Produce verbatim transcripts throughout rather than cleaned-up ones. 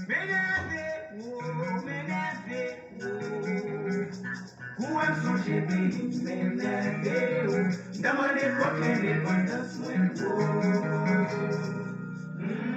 Meneve, wo, meneve, wo. Kou wè m sonje peyi m, meneve, wo. M ta mande kote endepandans mwen, wo. Mm.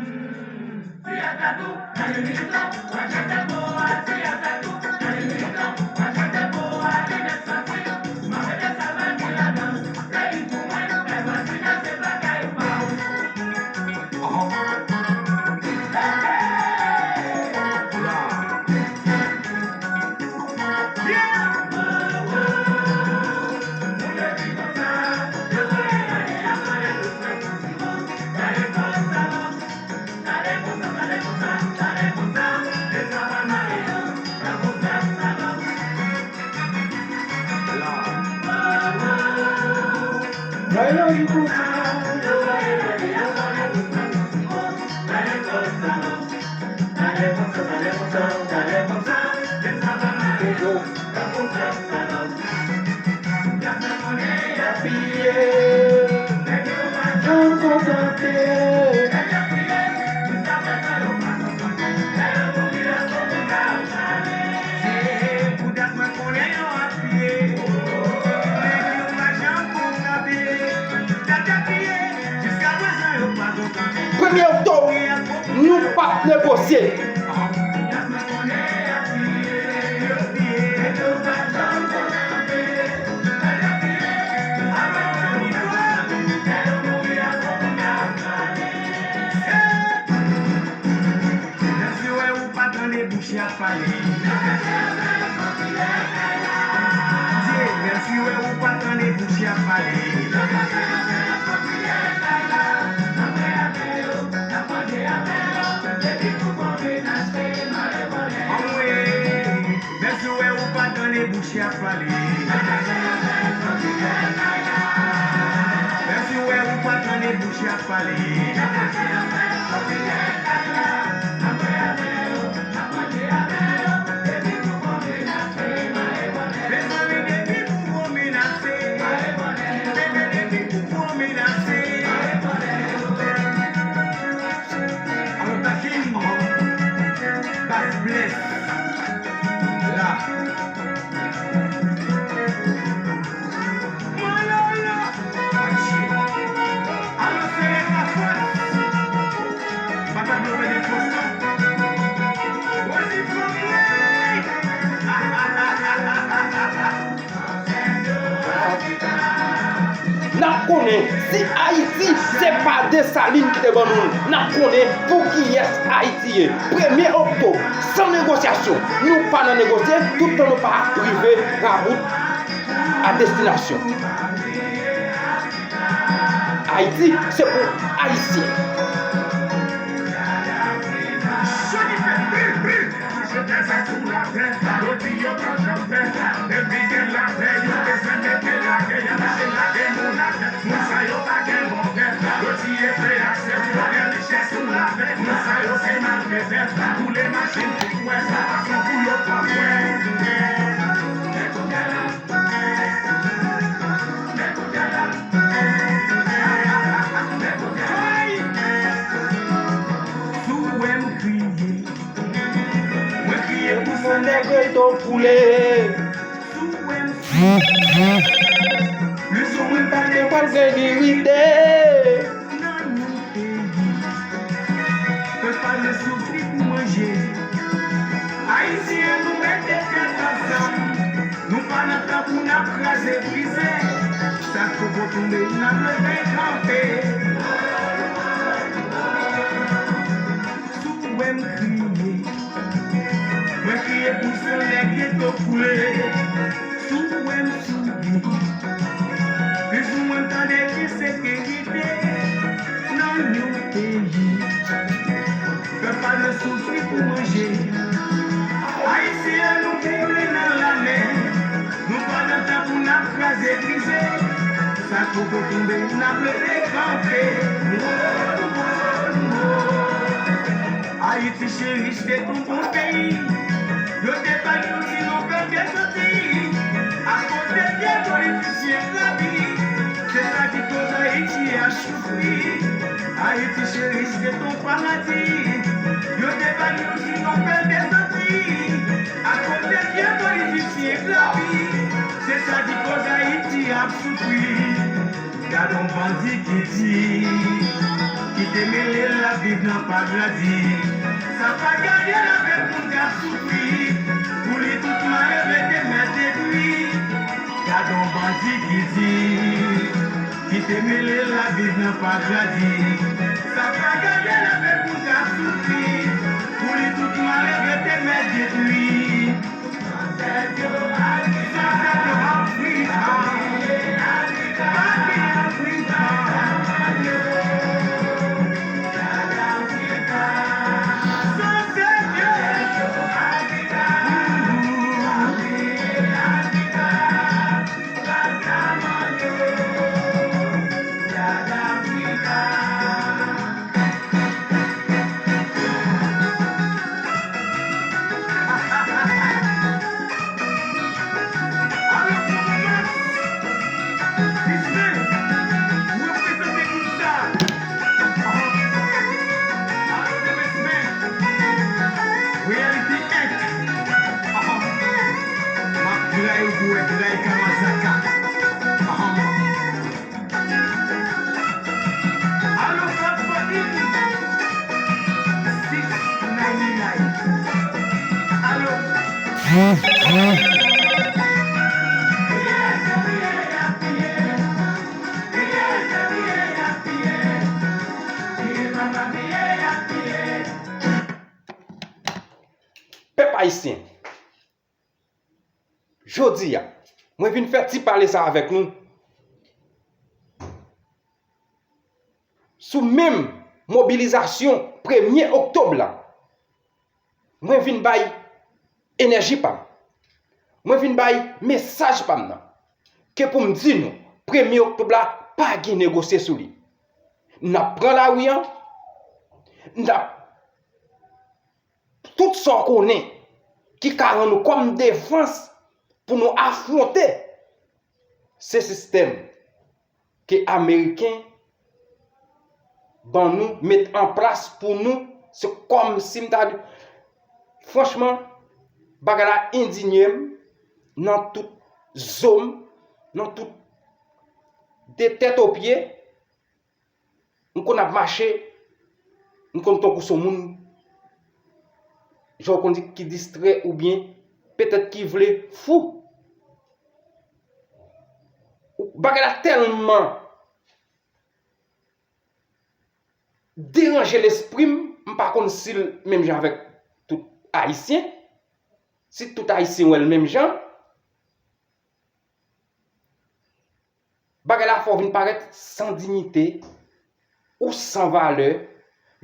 Premye oktòb, nou p ap negosye. Bèl si wè ou pa tande bouch y ap pale. Dye, bèl si wè ou pa tande bouch y ap pale. Anmwey, bèl si wè ou pa tande bouch y ap pale. Bèl si wè ou pa tande bouch y ap pale. Mezanmi, depi pou gwo menase. Bebe, depi pou gwo menase. Alò, Takim, Bass Bless, la. Malala. Alò, se lè la fòs. Papa Dlo mete fòs la. Voici Franklin. N ap konnen si Ayiti se pa Desalin ki te ban nou l, n ap konnen pou kiyès Ayiti ye. Premye oktòb, san negosyasyon, nou pa nan negosye, toutan nou pa rive rabout a destinasyon. Ayiti, se pou Ayisyen. Jodi fèt, bil, bil. Yo di yo pa janm pè, depi gen lapè, yo bezwen mete lagè, y ap mache lage moun atè. Moun sa yo pa gen bon kè, yo tiye frè ak sè, yo gen richès sou latè. Moun sa yo se malfetè, boule machin pou kwè, sa fason pou yo pran kwè. Si w wè m kriye, mwen kriye pou san nèg reto koule. Si w wè m soufri, plis ou mwen pa gen pral gen verite. Nan yon peyi, pèp pa gen soufri pou manje. Ayisyen, nou mete tèt ansanm. Nou pa nan tan pou n ap kraze brize. Sa k poko tonbe, n ap leve kanpe. Si w wè m kriye, mwen kriye pou san nèg reto koule. Si w wè m souri, plis ou mwen tande ensekirite nan yon peyi. Pèp pa nan soufri pou manje. Ayisyen, nou koule nan lame. Nou pa nan tan pou n ap kraze brize. Sa k poko tonbe, n ap leve kanpe. Ayiti cheri, se te yon bon peyi. Yo te ba l yon ti non, pèp de soti. Akoz de vye politisyen rabi, se sa ki koz Ayiti a soufri. Ayiti cheri, se te yon paradi. Yo te ba l yon ti Bandi ki di, ki te mele l ap viv nan pa grandi. Sa pa gade l avèk moun k ap soufri, pou li tout malere te mèt detwi. Gade yon bandi ki di, ki te mele l ap viv nan pa grandi. Sa pa gade l avèk moun k ap soufri, pou li tout malere te mèt detwi. Alo, Fab Fabin, six ninety-nine. Alo. Pèp ayisyen, jodi a, mwen vin fè ti pale sa avèk nou sou menm mobilizasyon premye oktòb la. Mwen vin bay enèji pa m. Mwen vin bay mesaj pa m nan. Ke pou m di nou, premye oktòb la, pa gen negosye sou li. N ap pran lari a, n ap tout sa w konnen ki ka rann nou kòm defans pou nou afwonte se sistèm ke Ameriken ban nou, met an plas pou nou, se kòmsi m ta di, franchman, bagay la endinye m nan tout zo m, nan tout, de tèt o pye. M konn ap mache, m konn tankou se yon moun, jan w konn di, ki distrè oubyen petèt ki vle fou. Bagay la tèlman deranje lespri m, m pa konn si l menm jan avèk tout Ayisyen, si tout Ayisyen wè l menm jan. Bagay la fè w vin parèt san diyite ou san valè,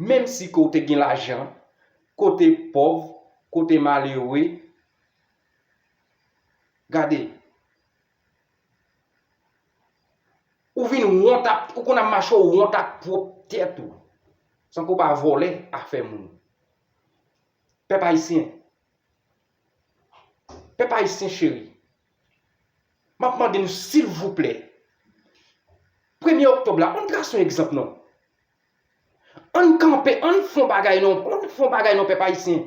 menm si ke w te gen lajan, ke w te pòv, ke w te malere. Gade, ou vin wont ak, ou konn ap mache w wont ak pwòp tèt ou, san ke w pa vòlè afè moun. Pèp ayisyen, Pèp ayisyen cheri, m ap mande nou silvouplè, premye oktòb la, ann trase yon egzanp non. Ann kanpe, ann fè yon bagay non, ann fè yon bagay non, pèp ayisyen.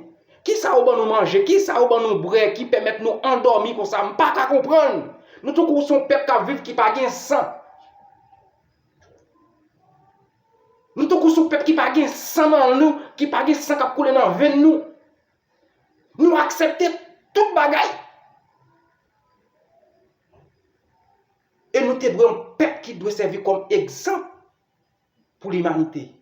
Kisa yo ban nou manje, kisa yo ban nou bwè ki pèmèt nou andòmi konsa? M pa ka konprann. Nou tankou se yon pèp k ap viv ki pa gen san. Nou tankou se yon pèp ki pa gen san nan nou, ki pa gen san k ap koule nan venn nou. Nou aksepte tout bagay. E nou te dwe yon pèp ki dwe sèvi kòm egzanp pou limanite.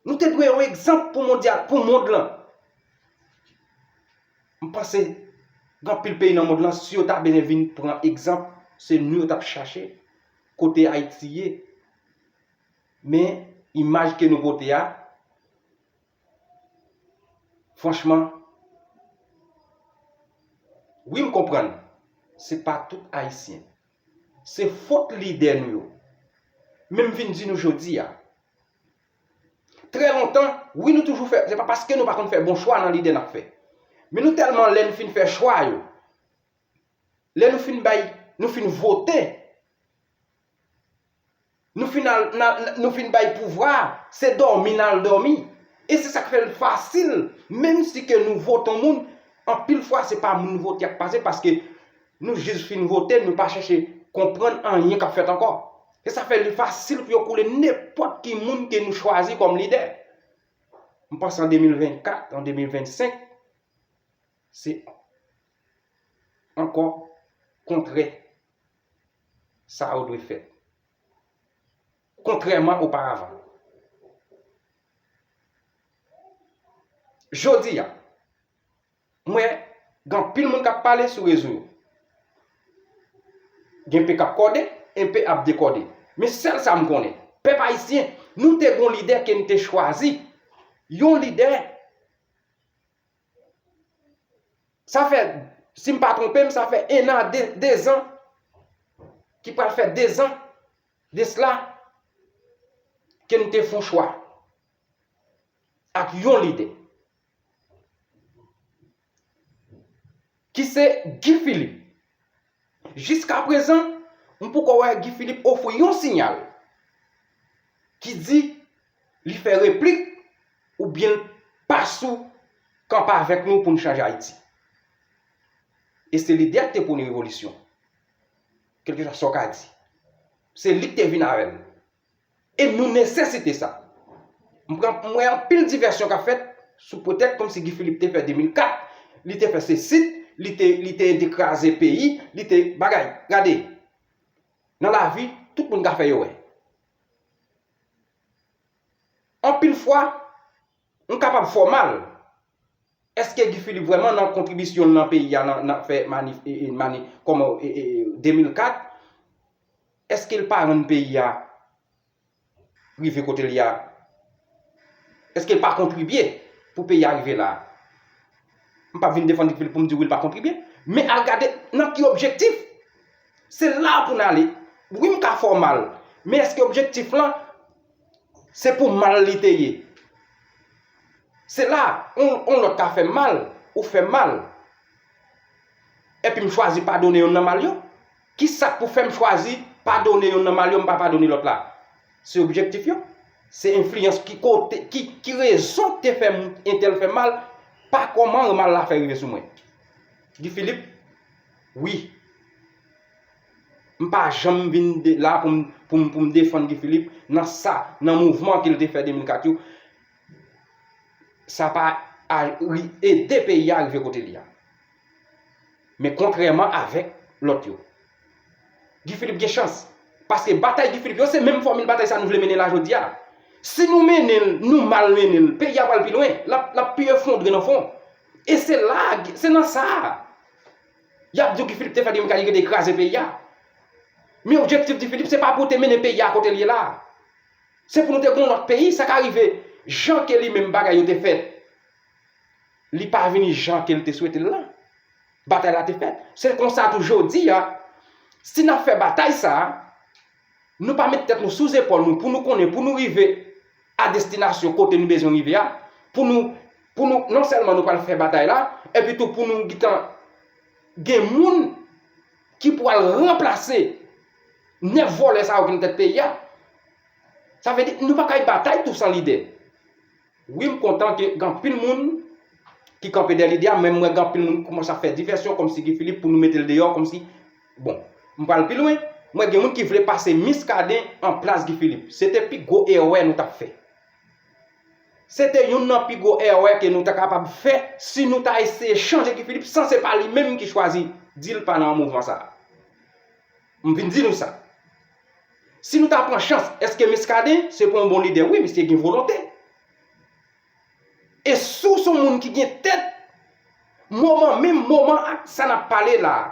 Nou te dwe yon egzanp pou mondyal, pou mond lan. M panse gen anpil peyi nan mond lan, si yo ta bezwen vin pran egzanp, se nou yo t ap chache kote Ayiti ye. Men, imaj ke nou pote a, franchman, wi, m konprann, se pa tout Ayisyen. Se fot lidè nou yo. Men m vin di nou jodi a, trè lontan, wi, nou toujou fè, se pa paske nou pa konn fè bon chwa nan lidè n ap fè. Men nou tèlman lè n fin fè chwa yo, lè nou fin bay, nou fin vote, nou fin al, n al, nou fin bay pouvwa a, se dòmi n al dòmi. E se sa k fè l fasil, menm si ke nou vote yon moun, anpil fwa se pa moun nou vote y ap pase, paske nou jis fin vote, nou pa chèche konprann anyen k ap fèt ankò. E sa fè li fasil pou yo koule nenpòt ki moun ke nou chwazi kòm lidè. M panse an de mil vennkat, an de mil vennsenk, se ankò kontrè sa yo dwe fèt. Kontrèman oparavan. Jodi a, m wè gen anpil moun k ap pale sou rezo yo. Gen pe k ap kòde, gen pe ap dekòde. Men sèl sa m konnen, pèp ayisyen, nou te gen yon lidè ke n te chwazi. Yon lidè, sa fè, si m pa twonpe m, sa fè en an, de, dezan, ki pral fè dezan de sela, ke n te fè yon chwa ak yon lidè, ki se Guy Philippe. Jiska prezan, m poko wè Guy Philippe ofri yon siyal ki di li fè replik oubyen l pa sou kanpe avèk nou pou n chanje Ayiti. E se lidè ki te pwone revolisyon. Kèlkeswa sa w ka di. Se li ki te vin avè l. E nou nesesite sa. M pran, m wè anpil divèsyon k ap fèt sou pretèks kòmsi Guy Philippe te fè de mil kat, li te fè sesit, li te, li te ede kraze peyi, li te bagay. Gade, nan lavi, tout moun ka fè erè. Anpil fwa, m kapab fè w mal. Èske Guy Philippe vrèman nan kontribisyon l nan peyi a, nan, nan fè manif, e, e, mani, kòman, e, e, e, de mil kat, èske l pa rann peyi a rive kote l ye a? Èske l pa kontribye pou peyi a rive la a? M p ap vin defann Guy Philippe pou m di wi l pa kontribye, men al gade nan ki objektif. Se la pou n ale. Wi, m ka fè w mal, men èske objektif lan se pou mal li te ye? Se la, on, on lòt ka fè m mal, ou fè m mal, epi m chwazi padone youn nan mal yo. Ki sa k pou fè m chwazi padone youn nan mal yo, m pa padone lòt la? Se objektif yo. Se enfliyans ki kote, ki, ki rezon k te fè m, entèl fè m mal, pa kòman mal la fè rive sou mwen. Guy Philippe, wi. M pa janm vin de, la pou m, pou m, pou m defann Guy Philippe nan sa, nan mouvman ke l te fè de mil kat yo. Sa pa a, ri, ede peyi a rive kote li a. Men kontrèman avèk lòt yo, Guy Philippe gen chans. Paske batay Guy Philippe yo, se menm fòmil batay sa nou vle mennen la jodi a. Si nou mennen l, nou mal mennen l, peyi a pral pi lwen, l ap, l ap pi efondre nan fon. E se la, se nan sa a, y ap di w Guy Philippe te fè de mil kat, li te kraze peyi a. Men objektif Guy Philippe, se pa pou te mennen peyi a kote l ye la. Se pou nou te gen yon lòt peyi, sa ka rive jan ke li menm bagay yo te fèt. Li pa vini jan ke l te swete l lan. Batay la te fèt. Se konsa tou jodi a, si n ap fè batay sa a, nou pa met tèt nou sou zepòl nou pou nou konnen, pou nou rive a destinasyon kote nou bezwen rive a, pou nou, pou nou, non sèlman nou pral fè batay la, epi tou pou nou gentan gen moun ki pral ranplase nèf vòlè sa yo ki nan tèt peyi a. Sa vle di, nou pa kay batay tou san lidè. Wi, m kontan ke gen anpil moun ki kanpe dèyè lidè a, men m wè gen anpil moun ki kòmanse ap fè divèsyon kòmsi Guy Philippe pou nou mete l deyò, kòmsi, bon, m pral pi lwen, m wè gen moun ki vle pase Muscadin an plas Guy Philippe. Se te pi gwo erè nou t ap fè. Se te youn nan pi gwo erè ke nou ta kapab fè si nou ta eseye chanje Guy Philippe san se pa li menm ki chwazi di l pa nan mouvman sa a. M vin di nou sa. Si nou ta pran chans, èske Muscadin se pa yon bon lidè? Wi, misye gen volonte. E si w se yon moun ki gen tèt, moman, menm moman ak sa n ap pale la a,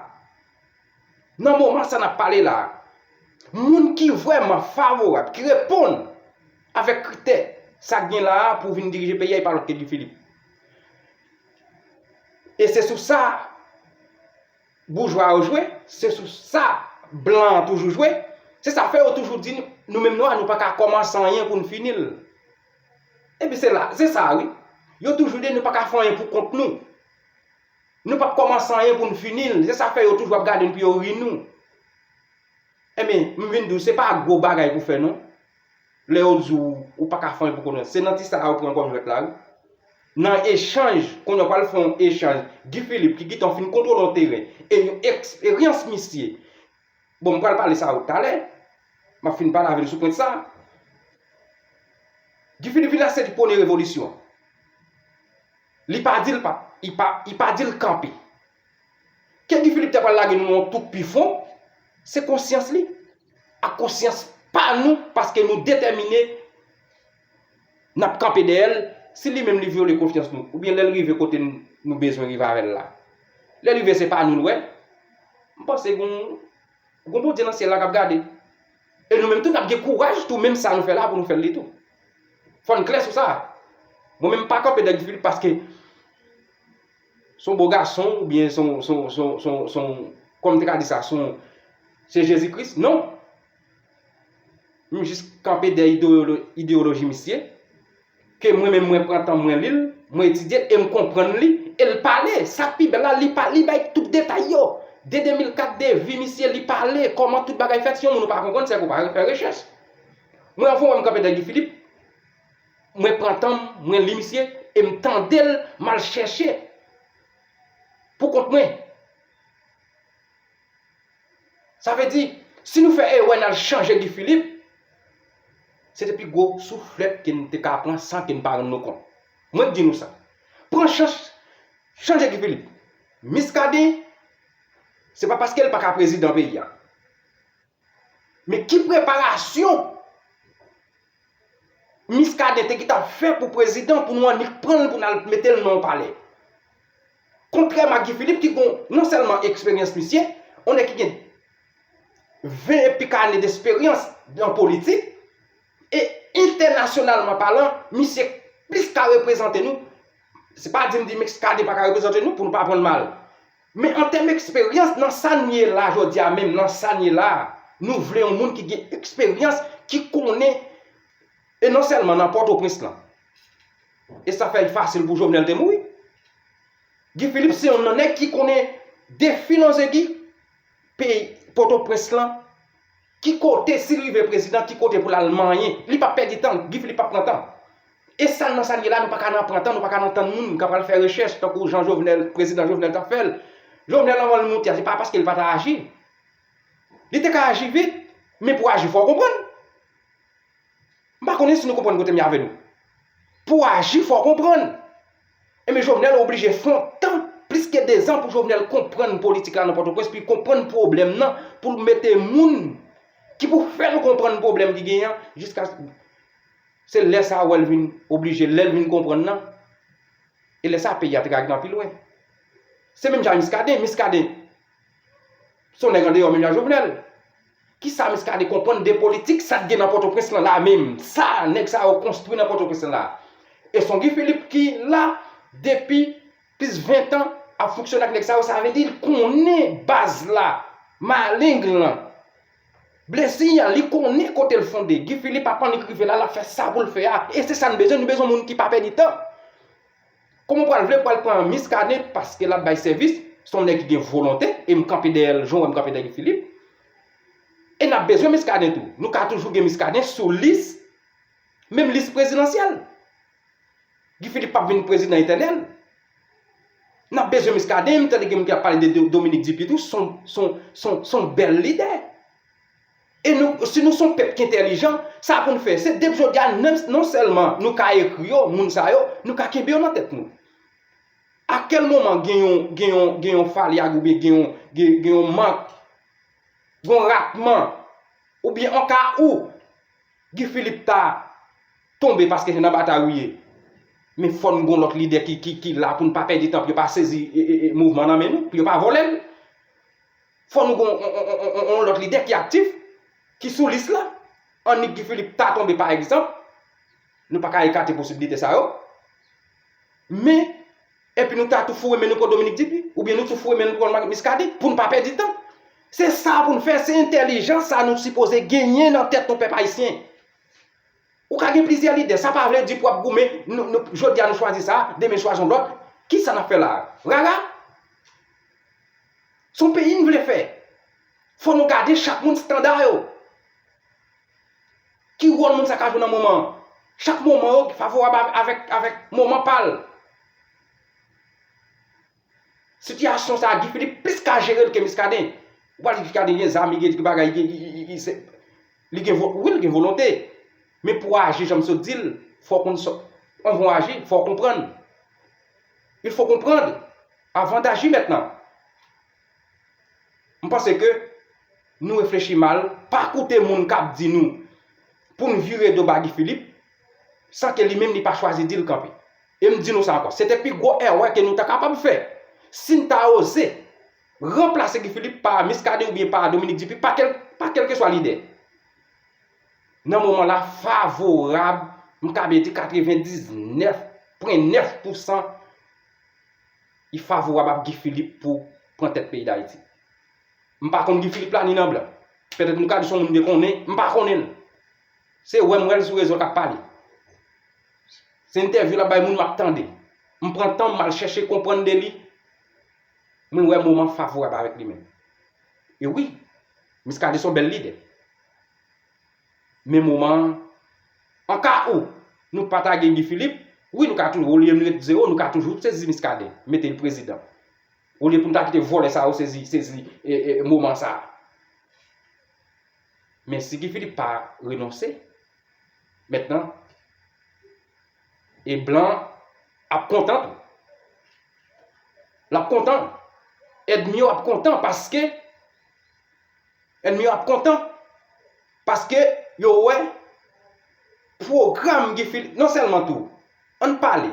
nan moman sa n ap pale la a, moun ki vrèman favorab, ki reponn avèk kritè sa k gen la a pou vin dirije peyi a, e pa lòt ke Guy Philippe. E se sou sa boujwa yo jwe, se sou sa blan an toujou jwe. Se sa fè yo toujou di nou, nou menm nwa, nou pa ka kòmanse anyen pou n fini l. Epi se la, se sa wi. Yo toujou di nou pa ka fè anyen pou kont nou. Nou p ap kòmanse anyen pou n fini l. Se sa fè yo toujou ap gade n pou yo ri nou. Enben, m vin di w, se pa gwo bagay pou fè non. Lè yo di w, ou pa ka fè anyen pou kont ou, se nan ti sa a yo pran kòm jwèt la wi. Nan echanj, kounye a w pral fè yon echanj. Guy Philippe, ki gentan fin kontwole yon teren, e yon eksperyans misye, Bon, m pral pale sa yo talè. M ap fin pale avè l sou pwen sa. Guy Philippe vin la se li pwone revolisyon. Li pa di l pa, li pa, li pa di l kanpe. Ke Guy Philippe te pral lage nou yon tout pifon, se konsyans li. Ak konsyans pa nou, paske nou detèmine n ap kanpe dèyè l, si li menm li vyole konfyans nou, oubyen lè l rive kote n- nou bezwen rive avè l la. Lè l rive se pa nou l wè, m panse gon, gon Bondye nan syèl la k ap gade. E nou menm tou n ap gen kouraj tou, menm sa nou fè la pou nou fè l li tou. Fò n klè sou sa. Mwen menm m pa kanpe dèyè Guy Philippe paske se yon bo gason oubyen se yon, se yon, se yon, se yon, se yon, kòm te ka di sa, se yon, se Jezi Kris. Non. M jis kanpe dèyè ideyolo- ideyoloji misye, ke mwen menm mwen pran tan mwen li l, mwen etidye l e m konprann li, e l pale. Sa k pi bèl la, li pa, li bay tout detay yo. De de mil kat de vi misye, li pale, kòman tout bagay fèt, si yon moun ou pa konprann, se ke w pa fè rechèch. Mwen anvan w wè m kanpe dèyè Guy Philippe, mwen pran tan m, mwen li misye, e m tande l, m al chèche pou kont mwen. Sa vle di, si nou fè erè n al chanje Guy Philippe, se te pi gwo souflèt ke n te ka pran san ke n pa rann nou kont. Mwen k di nou sa. Pran chans chanje Guy Philippe. Muscadin, se pa paske l pa ka prezidan peyi a. Men ki preparasyon Muscadin te gentan fè pou prezidan, pou nou annik pran l pou n al mete l nan yon palè? Kontrèman ak Guy Philippe ki gon non sèlman eksperyans misye, yon nèg ki gen ven e pik ane desperyans nan politik, e entènasyonalman palan, misye plis ka reprezante nou. Se pa di m di Muscadin pa ka reprezante nou pou nou pa pran l mal. Men an tèm eksperyans, nan sa n ye la jodi a menm, nan sa n ye la, nou vle yon moun ki gen eksperyans, ki konnen, e non sèlman nan Pòtoprens lan. E sa fè l fasil pou Jovenel te mouri. Guy Philippe se yon nan nèg ki konnen defil an zegui peyi Pòtoprens lan, ki kote, si l rive prezidan, ki kote pou l al manyen. Li p ap pèdi tan, Guy Philippe p ap pran tan. E sa n nan sa n ye la, nou pa ka nan pran tan, nou pa ka nan tann moun k ap al fè rechèch, tankou jan Jovenel, prezidan Jovenel t ap fè l. Jovenel anvan l moute a, se pa paske l pa t aji. Li te ka aji vit, men pou aji fò w konprann. M pa konnen si nou konprann kote m ye avè nou. Pou aji, fò w konprann. Enben, Jovenel oblije fè yon tan, plis ke dezan, pou Jovenel konprann politik la nan Pòtoprens, pou l konprann pwoblèm nan, pou l mete moun ki pou fè l konprann pwoblèm ki genyen an, jiska se lè sa a w wè l vin oblije, lè l vin konprann nan. E lè sa a, peyi a te ka rive anpil lwen. Se menm jan Muscadin, Muscadin se yon nèg andeyò menm jan Jovenel. Kisa Muscadin konprann de politik, sa k gen nan Pòtoprens lan la menm? Sa nèg sa yo konstwi nan Pòtoprens lan la. E se yon Guy Philippe ki la depi plis ven tan ap fonksyone ak nèg sa yo, sa vle di l konnen baz la, maleng lan, blesi an, li konnen kote l fonde. Guy Philippe ap annik rive la, l ap fè sa pou l fè a. E se sa n bezwen, nou bezwen moun ki pa pèdi tan. Kòman w pral vle pral pran Muscadin paske l ap bay sèvis, se yon nèg ki gen volonte, e m kanpe dèyè l, jan w wè m kanpe dèyè Guy Philippe. E n ap bezwen Muscadin tou. Nou ka toujou gen Muscadin sou lis, menm lis prezidansyèl. Guy Philippe p ap vin prezidan etènèl. N ap bezwen Muscadin, m tande gen moun ki ap pale de Do- Dominique Dupuy tou, se yon, se yon, se yon, se yon bèl lidè. E nou, si nou se yon pèp ki entèlijan, sa pou n fè, se depi jodi a, non, non sèlman nou ka ekri yo, moun sa yo, nou ka kenbe yo nan tèt nou. A kèl moman gen yon, gen yon, gen yon falyag oubyen gen yon, gen, gen yon mank, gen yon ratman, oubyen an ka ou, Guy Philippe ta tonbe paske se nan batay ou ye. Men fò n gon lòt lidè ki, ki, ki la pou n pa pèdi tan, pou yo pa sezi e, e, e, mouvman nan men nou, pou yo pa vòlè l. Fò nou gon on, on, on, on, on lòt lidè ki aktif, ki sou lis la. Annik Guy Philippe ta tonbe, pa egzanp, nou pa ka ekate posiblite sa yo. Men, epi nou ta tou foure men nou pran Dominique Dupuy, oubyen nou tou foure men nou pran Muscadin, pou n pa pèdi tan. Se sa pou n fè, se entèlijans sa nou sipoze genyen nan tèt nou, pèp ayisyen. Ou ka gen plizyè lidè, sa pa vle di pou w ap goumen, nou, nou, jodi a nou chwazi sa, demen chwazi yon lòt. Kisa n ap fè la a? Rara? Se yon peyi n vle fè. Fò nou gade chak moun estanda yo. Ki wòl moun sa ka jwe nan moman an? Chak moman yo favorab avèk, avèk moman pa l. Sitiyasyon sa a, Guy Philippe plis ka jere l ke Muscadin. Ou pral di Muscadin gen zam, li gen bagay, li gen, li, li, li, se, li gen vo-, wi, li gen volonte. Men pou w aji, jan m sot di l, fò w konn sa, anvan w aji, fò w konprann. Il faut comprendre avant d'agir maintenant. M panse ke nou reflechi mal, pa koute moun k ap di nou pou n vire do ba Guy Philippe, san ke li menm li pa chwazi di l kanpe. E m di nou sa ankò, se te pi gwo erè ke nou ta kapab fè si n ta oze ranplase Guy Philippe pa Muscadin oubyen pa Dominique Dupuy, pa kèl, pa kèlkeswa lidè. Nan moman la, favorab, m ka byen di katrevendiznèf pwen nèf pousan, li favorab ap Guy Philippe pou pran tèt peyi Dayiti. M pa konn Guy Philippe la ni nan blan. Petèt nou ka di se yon moun m te konnen, m pa konnen l. Se wè m wè l sou rezo l k ap pale. Se entèvyou l ap bay moun m ap tande. M pran tan m al chèche konprann de li. Mwen wè moman favorab avèk li menm. E wi, Muscadin se yon bèl lidè. Men moman an, an ka ou nou pa ta gen Guy Philippe, wi, nou ka toujou, olye nou ret zewo, nou ka toujou sezi Muscadin, mete l prezidan. Olye pou n ta kite vòlè sa yo sezi, sezi, e, e, moman sa a. Men si Guy Philippe pa renonse, mentnan, e blan ap kontan tou. L ap kontan. Ènmi yo ap kontan paske, ènmi yo ap kontan paske yo wè pwogram Guy Philippe, non sèlman tou, ann pale.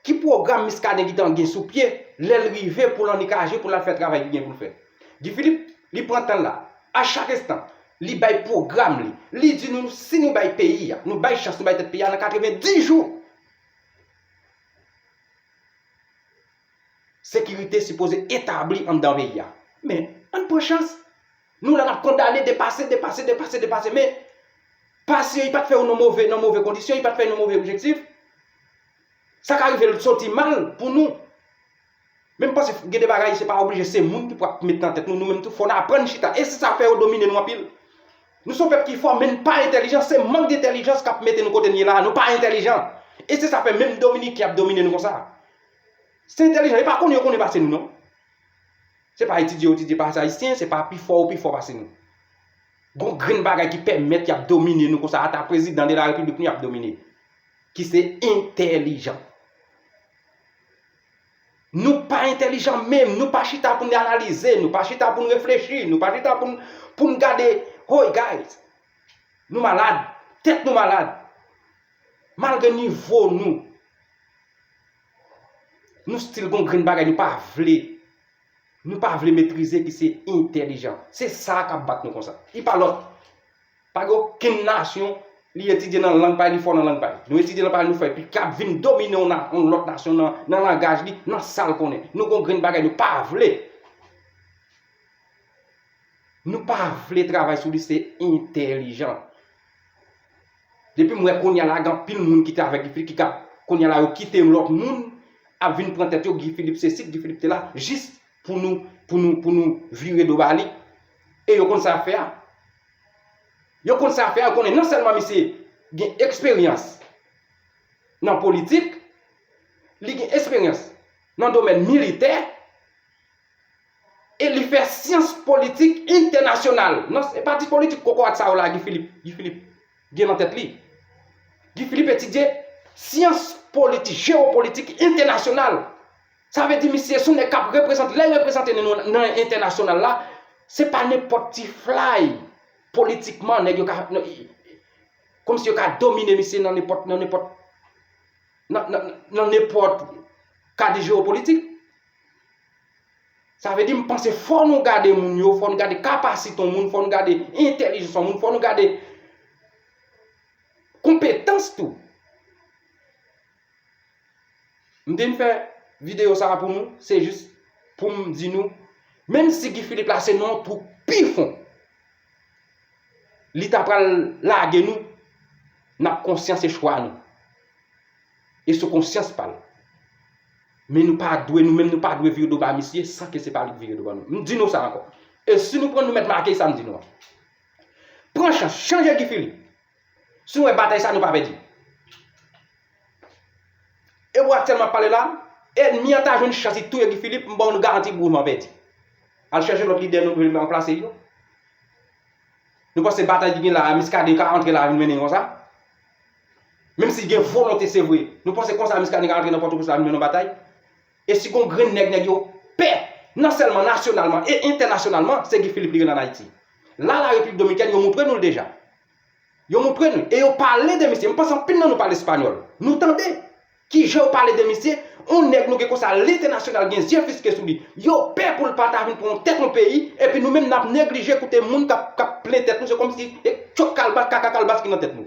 Ki pwogram Muscadin gentan gen sou pye lè l rive pou l angaje pou l al fè travay li gen pou l fè? Guy Philippe, li pran tan l la. A chak enstan, li bay pwogram li. Li di nou, si nou bay peyi a, nou bay chans, nou bay tèt peyi a, nan katrevenndis jou, sekirite sipoze etabli anndan peyi a. Men, ann pran chans. Nou la n ap kondane depase, depase, depase, depase. Men, pase yo, li pa t fè yo nan move, nan move kondisyon, li pa t fè yo nan move objektif. Sa ka rive l soti mal pou nou. Men m panse gen de bagay, se pa oblije se moun ki pou ap met nan tèt nou. Nou menm tou, fò n aprann chita. E se sa k fè yo domine nou anpil. Nou se yon pèp ki fò, men n pa entèlijan. Se mank de entèlijans k ap mete nou kote n ye la a. Nou pa entèlijan. E se sa k fè menm Dominiken ap domine nou konsa. Se entèlijan. E pa konnen yo konnen pase nou, non. Se pa etidye yo etidye pase Ayisyen, se pa pi fò yo pi fò pase nou. Gon grenn bagay ki pèmèt y ap domine nou konsa, ata prezidan de la repiblik nou y ap domine. Ki se entèlijan. Nou pa entèlijan menm, nou pa chita pou n analize, nou pa chita pou n reflechi, nou pa chita pou n, pou n gade, hey guys, nou malad, tèt nou malad. Malgre nivo nou, nou still gon grenn bagay nou pa vle. Nou pa vle metrize ki se entèlijan. Se sa k ap bat nou konsa. Li pa lòt. Pa gen okenn nasyon, li etidye nan lang pa li, li fò nan lang pa li. Nou etidye nan pa nou fè, epi k ap vin domine yon na-, yon lòt nasyon nan, nan langaj li, nan sa l konnen. Nou gon grenn bagay nou pa vle. Nou pa vle travay sou li, se entèlijan. Depi m wè kounye a la, gen anpil moun ki te avèk Guy Philippe, ki ka, kounye a la, yo kite lòt moun, ap vin pran tèt yo, Guy Philippe sesi, Guy Philippe tela, jis pou nou, pou nou, pou nou vire do ba li. E yo konn sa y ap fè a. Yo konn sa y ap fè a, yo konnen non sèlman misye gen eksperyans nan politik, li gen eksperyans nan domèn militè, e li fè syans politik entènasyonal. Non, se pa ti politik kokorat sa yo la, Guy Philippe. Guy Philippe gen nan tèt li. Guy Philippe etidye syans politik, jewopolitik entènasyonal. Sa vle di misye se yon nèg k ap reprezante, lè l reprezante nou nan entènasyonal la, se pa nenpòt ti flay politikman nèg yo ka, kòmsi yo ka domine misye nan nenpòt, nan nenpòt, nan, nan, nan nenpòt kad jewopolitik. Sa vle di, m panse fò nou gade moun yo, fò nou gade kapasite yon moun, fò nou gade entèlijans yon moun, fò nou gade konpetans tou. M te vin fè videyo sa a pou nou, se jis pou m di nou, menm si Guy Philippe la se nan yon twou pi fon, li ta pral lage nou, n ap konsyans e chwa nou. E sou konsyans pa l. Men nou pa dwe, nou menm nou pa dwe vire do ba misye san ke se pa li k vire do ba nou. M di nou sa ankò. E si nou pran nou mèt make sa m di nou an. Pran chans, chanje Guy Philippe. Si nou wè batay sa nou pa pèdi. E pou aktyèlman ap pale la, ènmi an ta jwenn chans li touye Guy Philippe, m ba w garanti goumen an pèdi. Al chèche lòt lidè nou vle ranplase yo. Nou panse batay ki gen la a, Muscadin ka antre la a vin mennen konsa? Menm si gen volonte, se vre. Nou panse konsa Muscadin ka antre nan Pòtoprens la vin mennen yon batay? E si gon grenn nèg, nèg yo pè, non sèlman nasyonalman e entènasyonalman, se Guy Philippe li rele ann Ayiti. La, la Repiblik Dominikèn, yo montre nou l deja. Yo montre nou, e yo pale de misye. M panse anpil nan nou pale espanyòl. Nou tande kijan yo pale de misye, yon nèg nou gen konsa, lentènasyonal gen zye fiske sou li. Yo pè pou l pa ta vin pran yon tèt yon peyi, epi nou menm n ap neglije koute moun k ap, k ap plen tèt nou, se kòmsi e tchòk kalbas, kaka kalbas ki nan tèt nou.